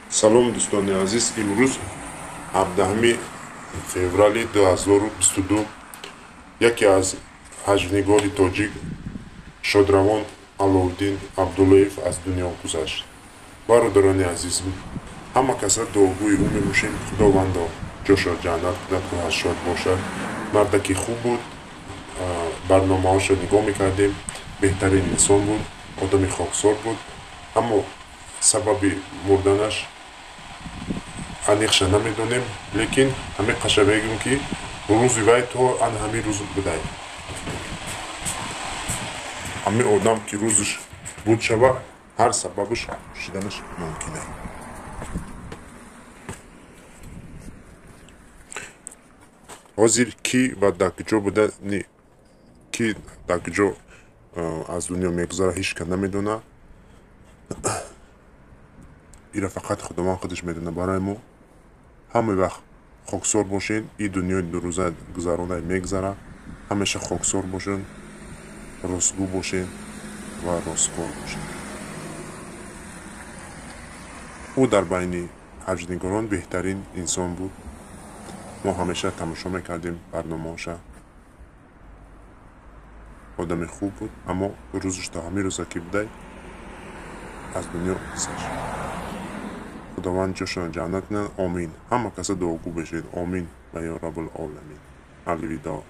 Салом, дӯстони азиз. Имрӯз 17 феврали 2022 яке аз ҳаҷвнигори тоҷик шодравон Аловуддин Абдуллоев аз дунё гузашт. Бародарони азиз, ҳама каса дуогӯи ӯ мебошем. Худовандо, ҷошо ҷаннат кунад, рӯҳаш шод бошад. Мардаки хуб буд, барномаҳошо нигоҳ мекардем, беҳтарин инсон буд, одами хоксор буд, аммо сабаби мурданаш аниқша намедонем, лекин ҳамин қаша мегӯем, ки рӯзи вай то ан ҳамин рӯз будай. Ҳамин одам ки рӯзаш буд шава, ҳар сабабаш шиданаш мумкин аст. Ҳозир кӣ ва дар куҷо будани, кӣ дар куҷо аз дунё мегузарад, ҳеҷ кас намедонад. Ира фақат Худованд худаш медонад. Барои мо ҳама вақт хоксор бошед. И дунёи дурӯза гузаронда мегузарад. Ҳамеша хоксор бошед, ростгӯ бошед ва росткор бошед. Ӯ дар байни ҳаҷвнигорон беҳтарин инсон буд. Мо ҳамеша тамошо мекардем барномаоша. Одами хуб буд, аммо рӯзаш то ҳамин рӯза ки будай, аз дунё гузашт. Худованд ҷошон ҷаннат кунад, омин. Ҳама каса дуогӯ бошед, омин ва ё Раббул Оламин. Алвидоъ.